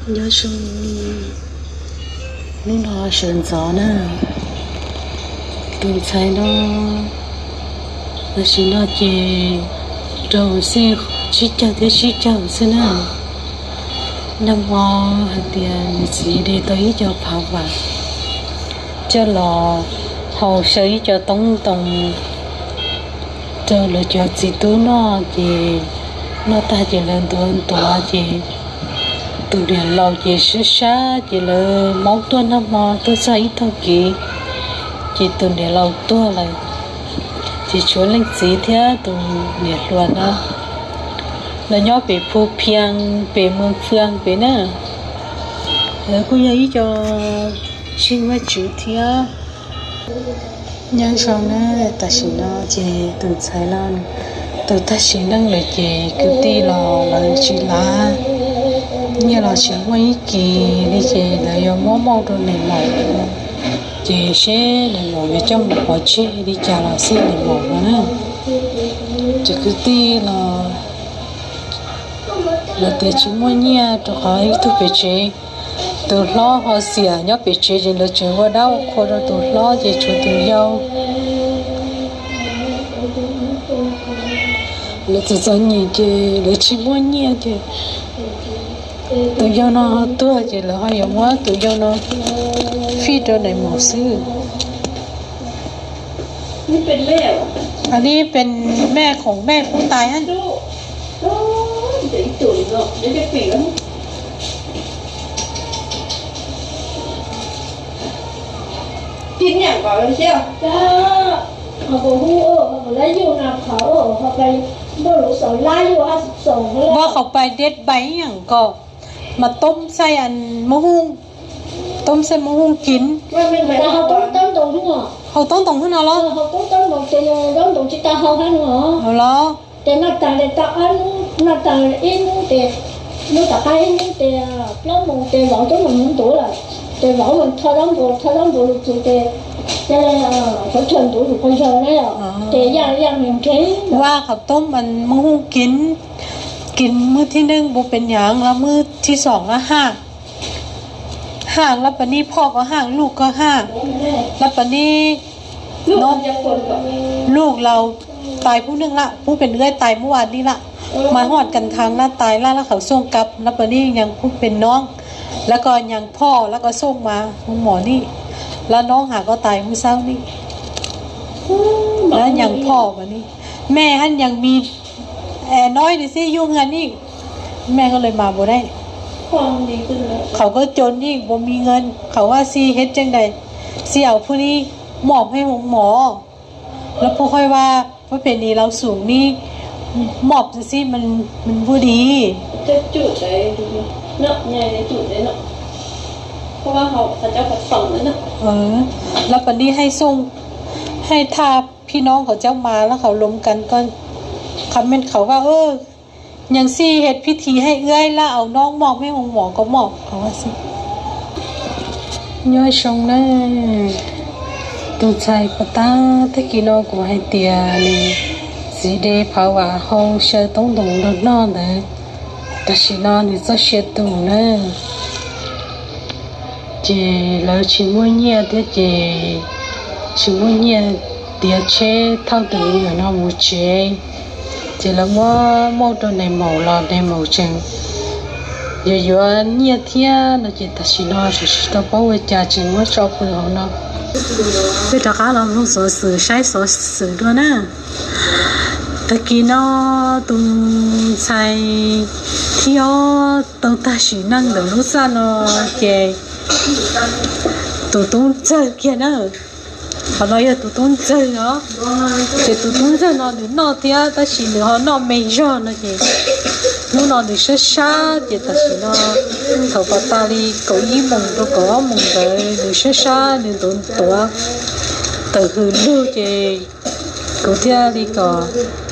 Nyob zoo, hnub no sawv ntxov na, tus ntxhais no tam sim no ces rau xij sib caug thiab sib caug xwb na. Nag hmo hais tias nws txiv de tau ib co phav vam coj los hau xyaw ib co toob ntoo rau lawv cov txiv tub noj ces noj tag ces lawv ntuav ntuav ces tus niam laus ces sab sab ces lawv maub tuaj nag hmo tuaj txog ib tag kis ces tus niam laus tuag lawm. Ces tshuav leej txiv thiab tus niam hluas na, lawv nyob pem Phu Phiab pem Mws Phiab pem na. Lawv kuj yog ib co tseem Vajtswv thiab. Nyob zoo na, tam sim no ces tus ntxhais los tau tag sim neej lawm ces kwv tij los lawv tsis lav nyiaj los tsis muaj ib kis li ces lawv yuav muab maub rau nais maum, ces seb nais maum yuav coj mus pov tseg li cas los xij nais maum no na. Ces kwv tij los lawv tias tsis muaj nyiaj rau qhov ib tug pem tsev, tus hlob ho xiam nyob pem tsev ces lawv tseem ua dab ua qhua rau tus hlob ces tshuav tus yau. Lawv txom txom nyem ces lawv tsis muaj nyiaj ces tus yau no tuag ces lawv ho yuav muab tus yau no fij rau nais maum xwb. Anib pes mej khoom mej pub tais hab. Muab qhov pais dej pais ib yam nkaus, mas toob xaij, toob xaij Moob Hooj Kiv. Hau toob ntoos hab no los? Los tes noj taag le tau ob nub, noj taag ib nub tes, nub tom qab ib nub tes plaub moos tes vauv twb moog nuv ntuv lawm, tes vauv moog tho zaub npua, tho zaub npua lug txug tes cov le, cov thuam ntuv lug quas zog na, tes yaj yaj nkeeg. Ua qhov toob mas Moob Hooj Kiv, Kiv mwb thib neej npua pes nyaav los mwb thib xoom los haj, haj lab pas nib, phoj ko haj, luj ko haj, lab pas nib, luj laus tais pub neej lawm, pub pes nkaib tais muaj ua nib lawm, mas huam kas thaas lab tais lab lab qhov xooj kab lab pas nib nyaas pub pes noob, lab ko nyaas phoj lab ko xooj mas hu mom nib, lab noob has ko tais mus xawb nib, lab nyaas phoj mas nib, mej hab nyaas mis, es noib nib xib yuj nkaag nib, mej ko le mas npua dai, qhov ko cov nib npua mis nkaag, qhov vaj xib hab tseeb dai, xib au phu nib mom mej hu mom, lab phu qhov vaj pab pem nib laus xum nib mom xib, mas npua dai. Lab pas nib haj xooj, haj thaj phib noob qhov cov mas lab qhov lom kas ko, qhov mej qhov vaj, nyaas xib hej phib thi hej wb lab au noob mom mej hu mom ko mom qhov vaj xib. Nyob zoo na, tus ntxhais puas tab, tag kis no kuv hais tias nws txiv de phav vam hau xyaw toob ntoos rau noj ntawd, tam sim no nws txoj sia tus na, ces lawv tsis muaj nyiaj thiab ces tsis muaj nyiaj tiav tsheb thauj tus me nyuam no mus tsev, ces lawv muab muab rau nais maum los nais maum tseem yuav yuav nyiaj thiab no ces tam sim no tseem tsis tau paub ua cas tseem muab tso pw hauv no. Peb rov qab los mloog xov xwm, saib xov xwm dua na. Tag kis no tus ntxhais thib ob tau tag sim neej ntawm lub txaj no ces tus tub ntxawg kiag na, qhov no yog tus tub ntxawg os. Ces tus tub ntxawg no nws noj thiab tab sis nws ho noj me zog no ces hnub no nws sab sab ces tam sim no thaum pas tas li kaum ib moos rau kaum ob moos ntawd nws sab sab nws ntuav ntuav tawm hws lug ces kuv thiaj li kom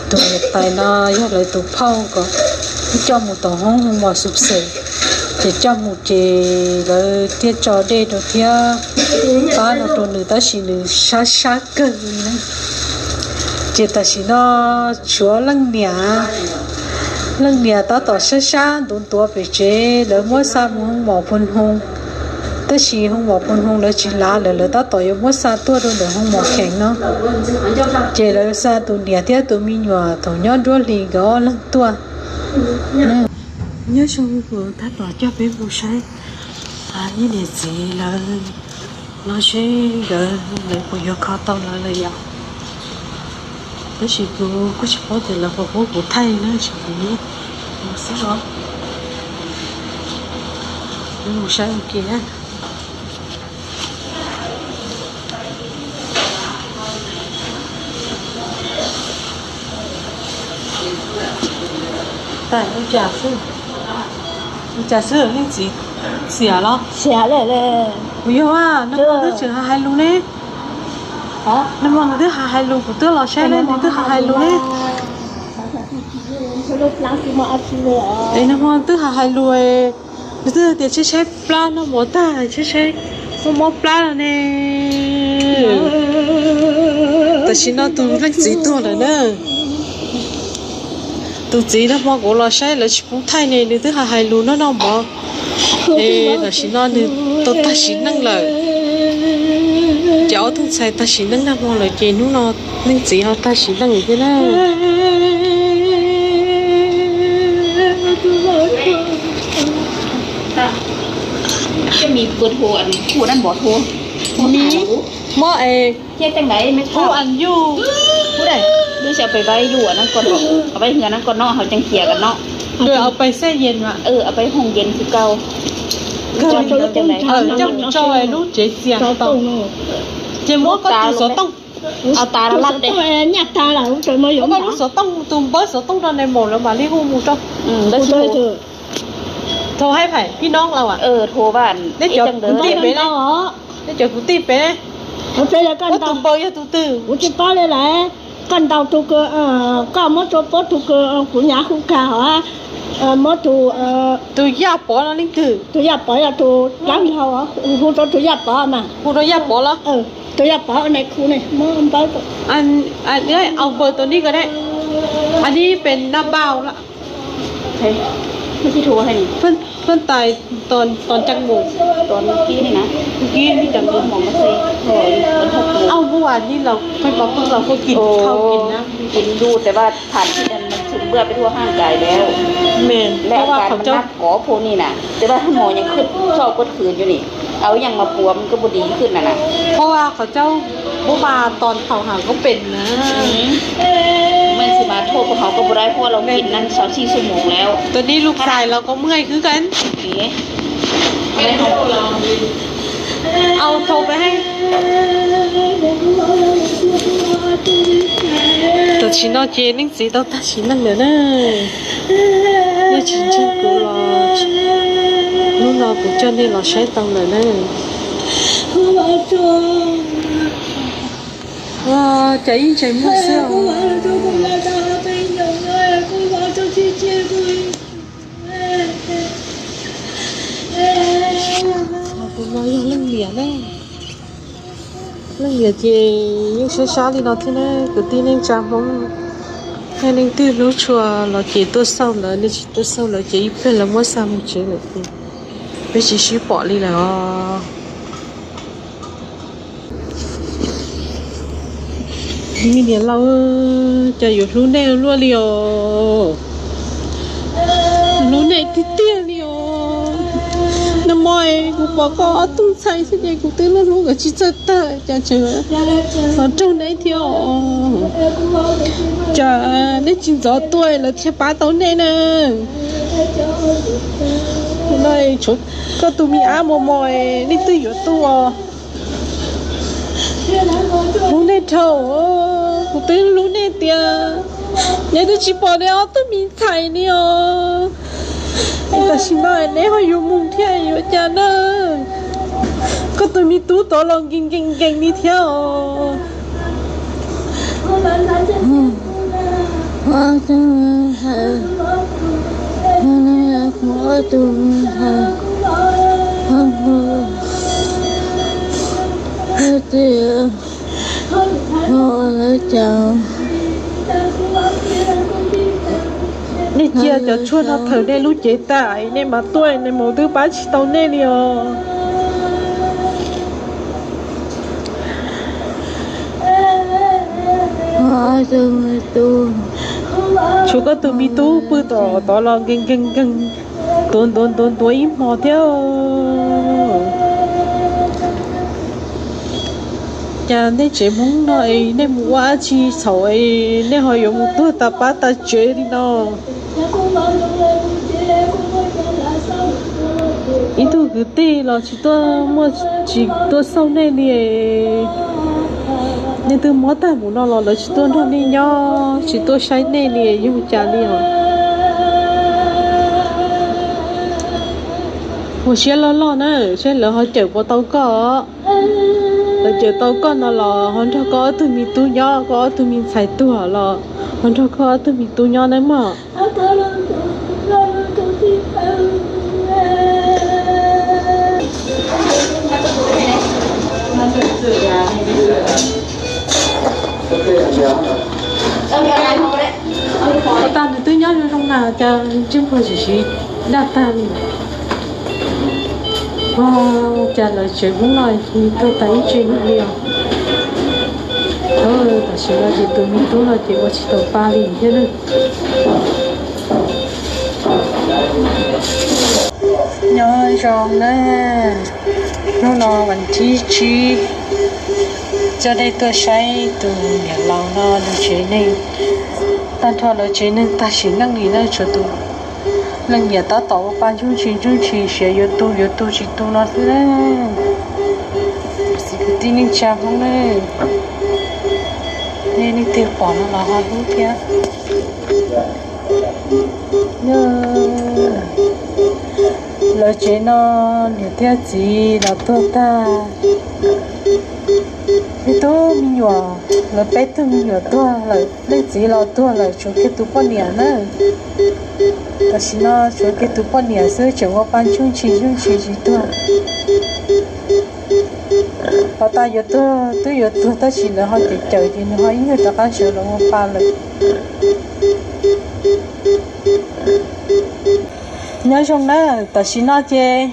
tus niam tais no yog lawv tus phauj kom coj mus tom hoob hu mos xub xeem, ces coj mus ces lawv thiaj tso dej rau thiab pab no rau nws tab sis nws sab sab kawg li na. Ces tam sim no tshuav leej niam Leej niam tab tom sab sab ntuav ntuav pem tsev, lawv muab xa mus hoo mom Phu Hoo, tab sis hoo mom Phu Hoo lawv tsis lav lawm, lawv tab tom yuav muab xa tuaj rau ntawm hoo mom Kheev no. Ces lawv xa tus niam thiab tus me nyuam thaum nyob nruab hlis nkawd ob leeg tuaj. Nyob zoo, kuv tab tom coj peb mus saib niam txiv lawv, los seb nkawd, lawv puas yuav kho tau lawv lawm yom. Tab sis kuv kuj tsis paub tias lawv puas pub kuv thaij na, tsis kuv mus xwb os. Mus saib ua ke. Ua cas xwb, leej txiv xiam los? Kuv yog, nag hmo nws twb tseem hais hais lus ne. Nag hmo nws twb hais hais lus, kuv twb los saib ne, nws twb hais hais lus ne. Es nag hmo twb hais hais lus, nws twb tias tshaib tshaib plab, noj mov tag tshaib tshaib, mob mob plab no ne. Tam sim no tus leej txiv tuag lawm na. Tus txiv nag hmo kuv los saib lawv tsis pub thaij ne, nws twb hais hais lus noj noj mov. Es tam sim no nws tau tag sim neej lawm. Ces ob tug ntxhais tag sim neej nag hmo lawm ces hnub no leej txiv ho tag sim neej thiab na. Mob es pub an yuj, pub daim, peb yuav pais vaib yuj, peb yuav pais xej yes, peb hooj yes kawg, coj mus tso lub tsev txias tau, ces muab koj tus xov tooj, muab koj lub xov tooj, tus npawb xov tooj rau nais maum lawv mam li hu mus rau. Thaum hais phais phib noob lauj, neb cov kwv tij pem, neb cov kwv tij pem, koj tus npawb yog tus twg? Kuv tsis paub li lawm. Koj ntaus tus kws, koj muab rua puab tus kws kuv nyav hu kag hov, muab tus, tus Yaj Pov no leej twg? Tus Yaj Pov yog tus dlaab laug, hu rua tus Yaj Pov mas. Hu rua Yaj Pov los? Tus Yaj Pov nais khu ne, muab npawb. Au npawb tus nib ko ne, a nib pes nab npau la. Pheej tais tos ncees mus, tos kib, kib nib ncees mus. Au, muab vas nib los pheej pov pheej los kuj kis khau kis na. Kis du, tes vas tham tsis dam mas tshum npua peb thuam haaj kais lawm. Mes le a kais mas nab kov phu ni na, tes vas hmo yeej khwb txoj puab khwv yus ni, au yeej mas puam koj puab di khwb na na.เพราะว่าเขาเจ้า muab mas tos thaumหาก็เป็นนะ Meej tsis mas thuam puab hov koj puab dai puab los kis neej sau txij xuj moos lawm. Tus nib lub xais los koj muaj khwb kan. Au thau peb. Tam sim no ces leej txiv tau tag sim neej lawm na. Nej tsis ntseeg kuv los, hnub no kuv coj nej los saib tau lawm na. Cas ib ntsais muag xwb os. Tus no yog leej niam na. Leej niam ces yeej sab sab li no thiab na, kwv tij neej tsa Hmoob. Nej leej twg hlub tshua los ces tuaj xauj lawv, nej tsis tuaj xauj lawv ces ib pliag lawv muab xa mus tsev lawm ces peb tsis sib pom li lawm os. Me niam laus, cas yuav hlub nej luaj li os. Hlub nej tiag tiag li os. Nag hmo kuv pom koj ob tug ntxhais xwb ces kuv twb hlub hlub nkawd tsis txawj tag, cas tseem los raug nej thiab os. Cas nej tsis ntxov tuaj lawv thiaj pab tau nej na. Koj tus me ab mos mos, nej twb yuav tuaj. Hlub nej dhau, kuv twb hlub nej tiag. Nej twb tsis pom nej ob tug me ntxhais li os. Tam sim no neb ho yuav mus thiab yuav cas na. Koj tus me tub tod los nkees nkees nkees li thiab os. Nej Cia cov tshuaj no thawm nej lub cev tas nej mam tuaj, nej mus twb pab tsis tau nej li os. Tshuav koj tus me tub pw tom tod los nkees nkees nkees, ntuav ntuav ntuav ntuav ib hmo thiab. Cas nej tsev Hmoob no es nej mus ua dab tsi txhaum es nej ho yuav mus tuag tas pab tas tsev li no? Ib tug kwv tij los tsis tuaj muaj, tsis tuaj xauj nej li. Nej twb mob tag mus no los lawv tsis tuaj nrog nej nyob, tsis tuaj saib nej li, yog cas li os? Ua siab loj loj na, saib lawv ho cawm puas tau koj. Lawv cawm tau koj no los ho nrog koj ob tug me tub nyob, koj ob tug me ntxhais tuag los ho nrog koj ob tug me tub nyob nawb mog. Tag nws twb nyob zoo zoo na, cas ntsej muag tsis siv daj tag li. Cas lawv tsev Hmoob no tuag tas ib tse neeg li os. Tam sim no ces tus me tub no ces ua tsis tau pa li thiab na. Nyob zoo na, hnub no vas thib tsib, coj nej tuaj saib tus niam laus no lawv tsev neeg. Tag nrho lawv tsev neeg tag sim neej li na, tshuav tus leej niam tab tom ua pa ntsuj ntshis ntsuj ntshis siav yuav tu yuav tu tsis tu no xwb na. Xib kwv tij neej tsa Hmoob na, nej leej twg pom no los ho hlub thiab. Lawv tsev no niam thiab txiv los tuag tag, ib tug me nyuam, lawv peb tug me nyuam tuag lawm, leej txiv los tuag lawm, tshuav kiag tus poj niam na. Tam sim no tshuav kiag tus poj niam xwb tseem ua pa ntsuj ntshis ntsuj ntshis tsis tuag. Pov tas yuav tuag twb yuav tuag tab sis lawv ho cawm cawm ces nws ho ib nyuag rov qab sawv los ua pa lawm. Nyob zoo na, tam sim no ces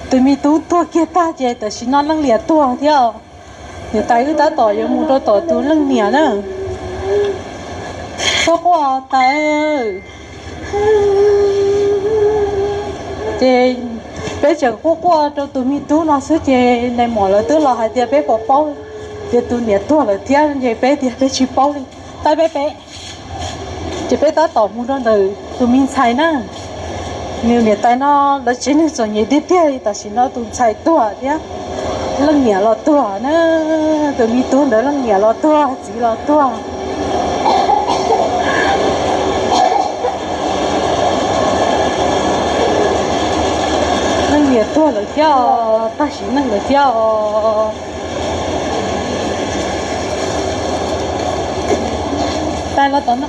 tus me tub tuag kiag tag ces tam sim no leej niam tuag thiab. Niam tais wb tab tom yuav mus rau tom tus leej niam na. Quaj quaj tais. Ces peb tseem quaj quaj rau tus me tub no xwb ces nais maum lawv twb los hais tias peb puas paub tias tus niam tuag lawm thiab ces peb tias peb tsis paub li. Tab peb peb Ces peb tab tom mus rau ntawm tus me ntxhais na. Nws niam tais no lawv tsev neeg txom nyem tiag tiag li, tam sim no tus ntxhais tuag thiab leej niam los tuag na. Tus me tub ntawd leej niam los tuag, txiv los tuag. Leej niam tuag lawm thiab os, tag sim neej lawm thiab os. Tais los tom no.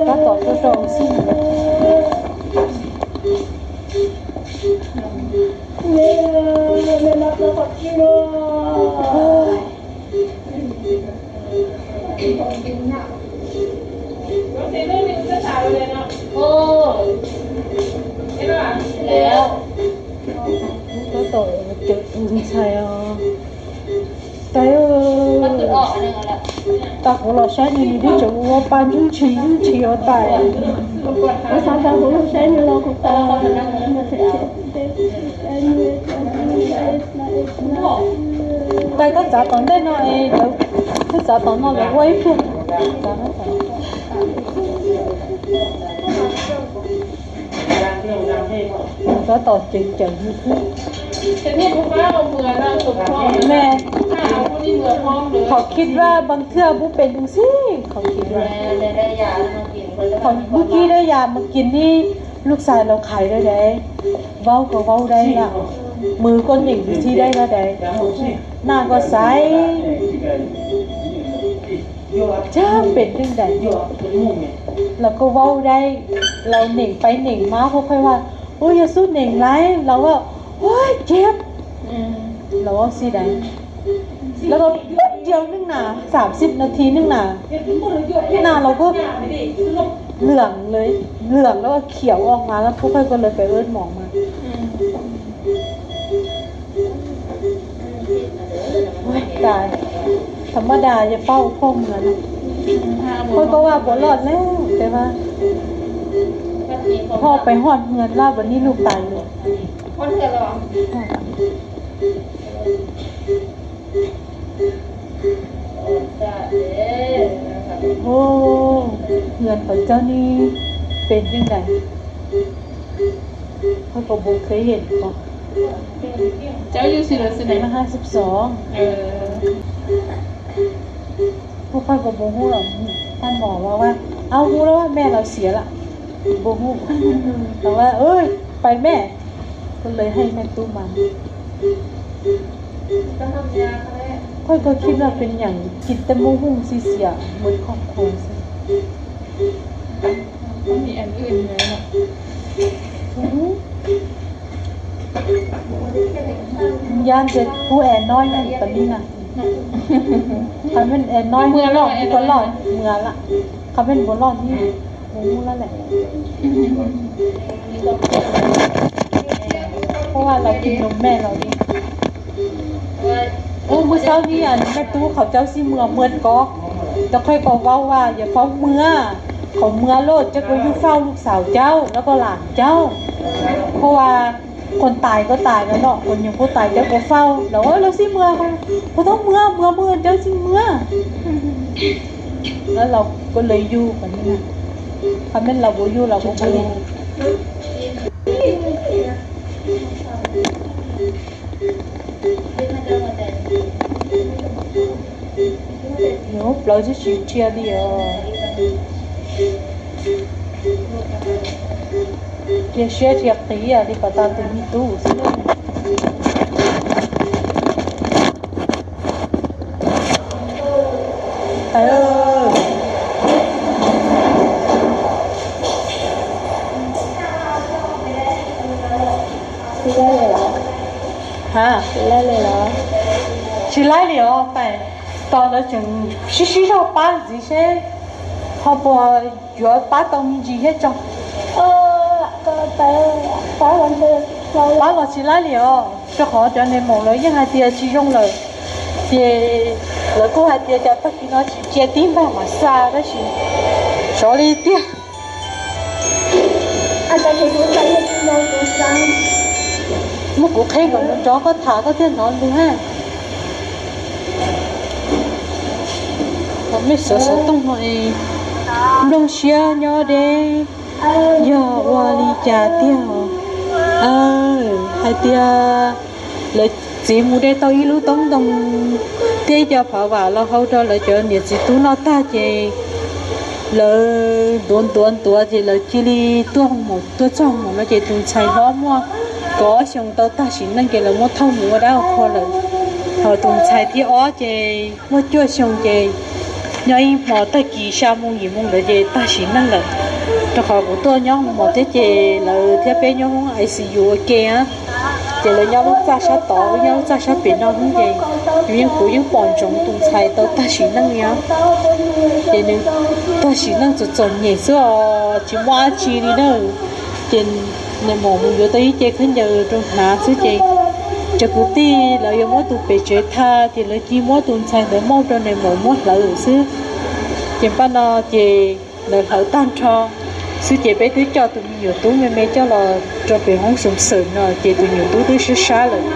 Tab tom rau rau xwb. Tab tom cawm tus ntxhais os. Tais, tag kuv los saib nws, nws twb tseem ua pa ntsuj ntshis ntsuj ntshis os tais. Kuv xav tas kuv los saib nws los kuv tais. Tais, koj txav tom ntej no es, koj txav tom no lawv ua ib pliag. Tab tom cawm cawm nws xwb. Qhov khib vaj bas thwj bub pes lus xib, qhov khib vaj, qhov bub kib dab yas mas kis nib lub xais laus khais dab dab, vaub koj vaub dab yas, mws koj nyeem xib dab dab, naj koj xaiv. Cab pem neej daim los koj vaub dab, laus neem paiv neem mab qhuav qhuav ua, ua yog xub neem laiv laus, เจ็บ แล้วก็สีแดง แล้วก็แป๊บเดียวนึงนะ สามสิบนาทีนึงนะ หน้าเราก็เหลืองเลย เหลืองแล้วก็เขียวออกมา แล้วพวกค่อยก็เลยไปเอิ้นหมอมา โอ๊ย ตาย ธรรมดาจะเฝ้าพ่อเมือง ค่อยก็ว่าบ่รอดแล้ว แต่ว่า พ่อไปฮอดเมืองแล้ว วันนี้ลูกตายเลย โอ้ เฮือนเขาเจ้านี่เป็นจั่งใด ข้อยก็บ่เคยเห็นก่อน เจ้าอายุเท่าไหร่ ห้าสิบสอง เออ พวกข้อยก็บ่ฮู้หรอก ท่านหมอว่าว่า เอ้า รู้แล้วว่าแม่เราเสียละ บ่ฮู้ แต่ว่า เอ้ย ไปแม่ ก็เลยให้แม่ตู้มา ข้อยก็คิดว่าเป็นหยัง กินแต่หมกฮุ่งเสียๆ หมดครอบครัวซะ ก็มีอันอื่นไหมล่ะ ย่านจะผู้แอน้อยนั่นปะนี่นะ คันแม่นแอน้อย เมือรอด เมือรอด เมือละ คันแม่นบ่รอดนี่ บ่ฮู้แล้วแหละ เพราะว่าเรากินนมแม่เรานี่ โอ้ มื้อเช้านี้อันแม่ตู้เขาเจ้าสิเมือเมือดก็ แต่ข้อยก็เว้าว่าอย่าเฝ้าเมือ เขาเมือโลด เจ้าก็อยู่เฝ้าลูกสาวเจ้า แล้วก็หลานเจ้า เพราะว่าคนตายก็ตายแล้วเนาะ คนยังบ่ตายเจ้าก็เฝ้า แล้วเออ เราสิเมือ บ่ต้องเมือ เมือเมือ เจ้าสิเมือ แล้วเราก็เลยอยู่แบบนี้นะ ถ้าแม่นเราบ่อยู่เราก็บ่อยู่ Nws plaub tsis tsis dhia li os. Dhia siab dhia qiv li kom tau tus me tub xwb. Tsis laib li os. Ha? Tsis laib li os. Tsis laib li os, tais. Tos lawv tseem sib sib zog pab ntxiv seb ho puas yuav pab tau me ntsis thiab tso. Pab los tsis laib li os, rau qhov cov niam maum lawv yeej hais tias tsis zoo lawm. Ces lawv kuj hais tias cas tag kis no tsis cia tib npag mam xa tab sis xyov li tiag. Muab kuv qhia kom nrov koj tham koj thiaj hnov lus ha. Mej xov xov tooj no nplooj siab nyob deb, yog ua li cas tiag? Hais tias lawv txiv mus de tau ib lub toob ntoo thiab ib co phav vam los hau rau lawv cov niam txiv tub noj tag ces lawv ntuav ntuav ntuav ces lawv cia li tuaj mus, tuaj txog mus no ces tus ntxhais hlob muaj kaum ob xyoos tau tag sim neej ces lawv muab thauj mus ua dab ua qhua lawm. Ho tus ntxhais thib ob ces muaj cuaj xyoo ces nyob ib hmo tag kis xya moo yim moo ntawd ces tag sim neej lawm. Rau qhov kuv tuaj nyob hoo mos thiab ces lawv thiab peb nyob hoob I C U ua ke, ces lawv nyob lub txaj sab tod, wb nyob lub txaj sab pem no xwb ces yus yeej, kuv yeej pom ntsoov tus ntxhais tau tag sim neej li os. Ces nws tag sim neej txom txom nyem xwb os, tsis muaj dab tsi li na. Ces nws mam mus yuav tau ib ce khaub ncaws rau hnav xwb ces cov kwv tij lawv yuav muab tus pem tsev tha ces lawv cia muab tus ntxhais ntawd muab rau nws mam muab hlawv xwb. Ces npaj no ces lawv hlawv tag nrho xwb ces peb twb coj tus me nyuam tub me me coj los rau pem hoob xoo xwm no ces tus nyuam tub twb sab sab lawm.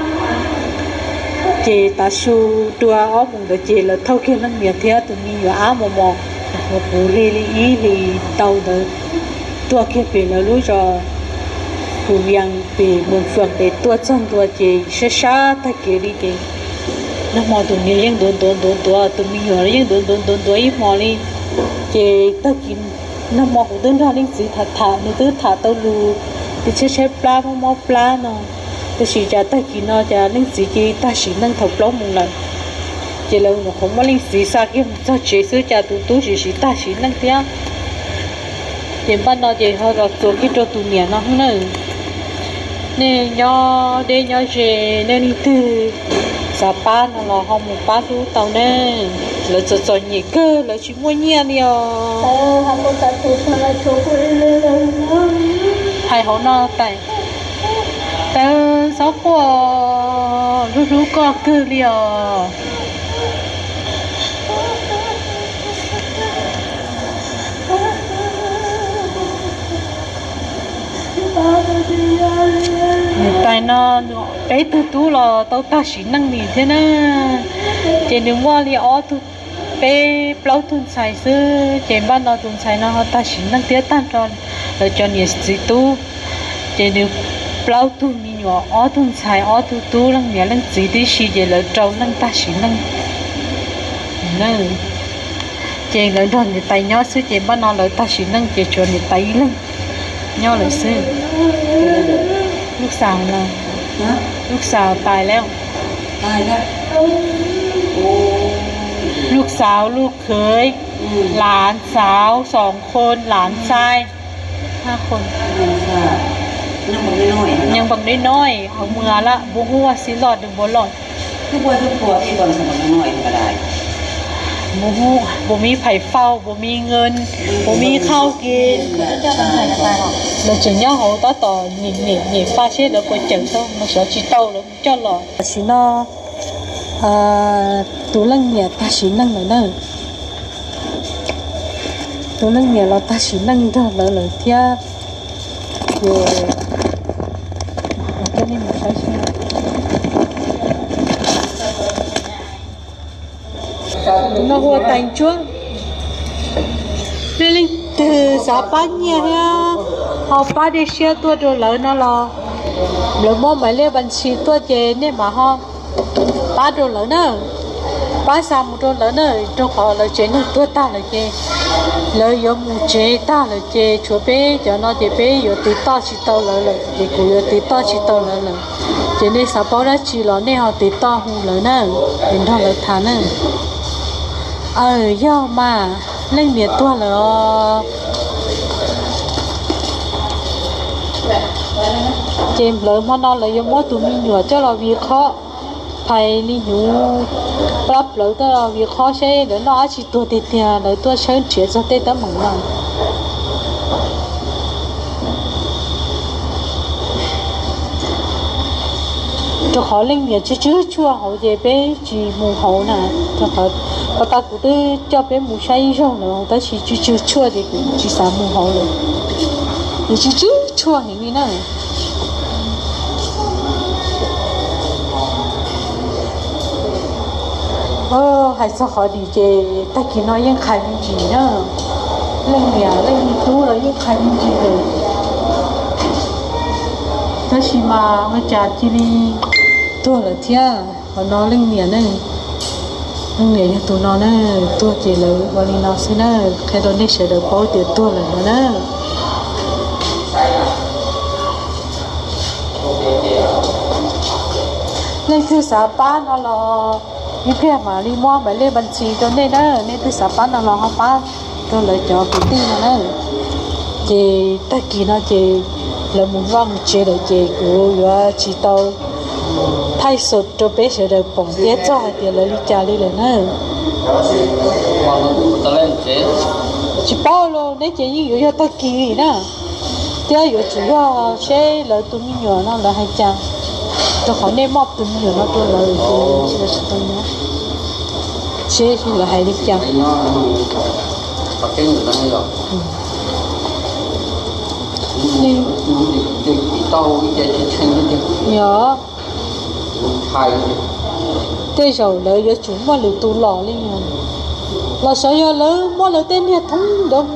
Ces tav su dua ob moos ntawd ces lawv thauj kiag leej niam thiab tus me nyuam ab mos mos, puv hli li ib hlis tau ntawd tuaj kiag pem lawv lub zos Hu Vias pem Moos Fas pem tuaj txog ntua ces sab sab tag kev li ces nag hmo tus niam yeej ntuav ntuav ntuav ntuav, tus me nyuam yeej ntuav ntuav ntuav ntuav ib hmo li. Ces tag kis nag hmo kuv twb nrog leej txiv tham tham, nws twb tham tau lus, ces tshaib tshaib plab mob mob plab no. Tab sis cas tag kis no cas leej txiv cia li tag sim neej thaum plaub moos lawm. Ces lawv nyuam qhuav muab leej txiv xa kiag mus txog tsev xwb cas tus tub tseem siv tag sim neej thiab. Ces npaj no ces ho los txuas kiag rau tus niam no xwb na. Nej nyob deb nyob ze, nej leej twg xav pab no los ho mus pab hlub tau ne. Lawv txom txom nyem kawg, lawv tsis muaj nyiaj li os. Hais hauv no tais, tawb txhob quaj, hlub hlub koj kawg li os. Niam tais no peb tug tub los tau tag sim neej li thiab na. Ces nws muaj li ob tug, peb plaub tug ntxhais xwb, ces npaj no tus ntxhais no ho tag sim neej thiab tag nrho lawv cov niam txiv tub. Ces nws plaub tug me nyuam, ob tug ntxhais ob tug tub, leej niam leej txiv tib si, ces lawv rau leej tag sim neej. Ces lawv nrog niam tais nyob xwb, ces npaj no lawv tag sim neej ces tshuav niam tais ib leeg nyob lawm xwb. Lub xaus no, lub xaus tais lawm. Lub xaus, lub khwv, lav xaus, xoom khon, lav ntxhais, ha khon. Nyeej npam neb noj hauv muag lawm, npua huaj xi loj dwb npua loj. Npua huaj, npua mi phais fau, npua mi nqe, npua mi khau kis. Lawv tseem nyob hauv tab tom nyem nyem nyem faj seb lawv puas cawm tau, mas xyov tsis tau lawv mus coj los. Tam sim no tus leej niam tag sim neej lawm na. Tus leej niam los tag sim neej nrog lawv lawm thiab. Ces coj nej mus saib seb. Tus no hu ua Tais Ntsuab. Nej leej twg xav pab nyiaj thiab ho pab dej siab tuaj rau lawv no los lawv muab mais lej npas ntshis tuaj ces nej mam ho pab rau lawv na. Pab xa mus rau lawv na, rau qhov lawv tsev neeg tuag tag lawm ces lawv yuav mus tsev tag lawm ces tshuav peb cov no ces peb yuav tiv toj tsis tau lawv lawm, ces kuv yuav tiv toj tsis tau lawv lawm. Ces nej xav paub dab tsi los nej ho tiv toj hu lawv na, es nrog lawv tham na. Aw, yog mas, leej niam tuag lawm os. Ces lawv hmo no lawv yuav muab tus me nyuam coj los vij qhob, phais li hnyuv plab plawv tuaj vij qhob seb lawv noj dab tsi tuag tiag tiag, lawv tuaj tshawb nrhiav txog tej teeb meem no. Rau qhov leej niam tsw tsw tshuaj hauv ces peb tsis mus hauv na. Rau qhov pas tas kuv twb coj peb mus saib ib zaug lawm tab sis tsw tsw tshuaj ces kuv tsis xav mus hauv lawm. Nws tsw tsw tshuaj heev li na. Hais txog qhov dim ces tag kis no yeej qhais me ntsis na. Leej niam leej tub los yeej qhais me ntsis lawm. Tab sis mas ua cas cia li tuag lawm thiab. Qhov no leej niam ne, leej niam yog tus no na, tuag ces lawv ua li no xwb na, qhia rau nej sawv daws paub tias tuag lawm no na. Leej twg xav pab no los ib pliag mam li muab mais lej npas ntshis rau nej na, nej twg xav pab no los ho pab rau lawv cov kwv tij no na. Ces tag kis no ces lawv mus vaj mus tsev lawm ces kuv yuav tsis tau thaij xov rau peb sawv daws pom thiab txog hais tias lawv li cas li lawm na. Tsis paub los neb ces yeej yuav yog tag kis li na, thiab yuav tsum yog seb lawv tus me nyuam no lawv hais cas, rau qhov nej muab tus me nyuam no rau lawv ces tsis tau nyob, seb lawv hais li cas. Yog, tej zaum lawv yuav tsum muaj lwm tus los li, los xyov yog lawv muab lawv tej niag thoob ntawd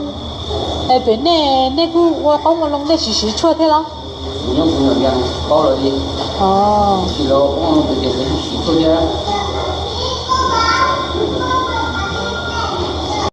es pem nej, nej kuj ua qoob ua loo nej siv siv tshuaj thiab los?